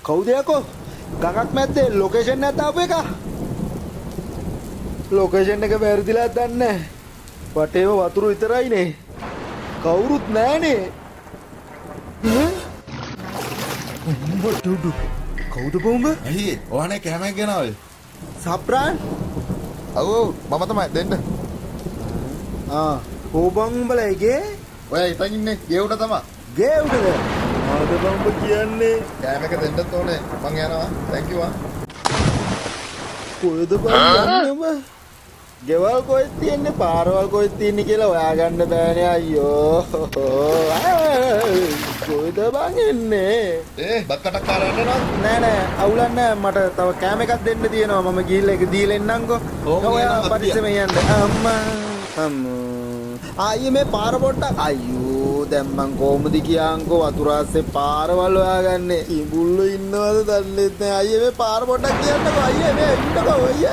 කවුද යකෝ? ගඟක් මැද්දේ ලොකේෂන් එකක් දාපු එක. ලොකේෂන් එක වැරදිලා දන්නේ නැහැ. වටේම වතුර විතරයිනේ. කවුරුත් නෑනේ. ඈ? උඹ ඩුඩු. කවුද බං උඹ? ඇයි ඔයානේ කෑමක් ගෙනාවේ? සප්‍රාන්? ඔව් ඔව්, මම තමයි දෙන්න. ආ, කෝ බං උඹලා ඒකේ? ඔයා හිතන් ඉන්නේ ගේ උඩ තමයි. ගේ උඩද? මොනවද බං උඹ කියන්නේ? කෑම එක දෙන්නත් ඕනේ. මං යනවා. Thank you ආ. කොහෙද බං යන්නේ උඹ? ගෙවල් කොහෙද තියෙන්නේ, පාරවල් කොහෙද තියෙන්නේ කියලා හොයාගන්න බෑනේ අයියෝ. කොහෙද බං එන්නේ? ඒ බත් කටක් කාලා යන්න නේද? නෑ නෑ, අවුලක් නෑ, මට තව කෑම එකක් දෙන්න තියෙනවා. මම ගිහිල්ලා ඒක දීලා එන්නම්කෝ. ඔව්, ඔයා එහෙනම් අපි පරිස්සමෙන් යන්න. අම්මා අම්මෝ, ආයේ මේ පාර පොඩ්ඩක්. අයියෝ, දැන් මං කොහොමද කියන්කෝ වතුර අස්සේ පාරවල් හොයාගන්නේ? කිඹුල්ලෝ ඉන්නවද දන්නෙත් නෑ. අයියේ, මේ පාර පොඩ්ඩක් කියන්නකෝ. අයියේ, මේ ඉන්නකෝ අයියේ.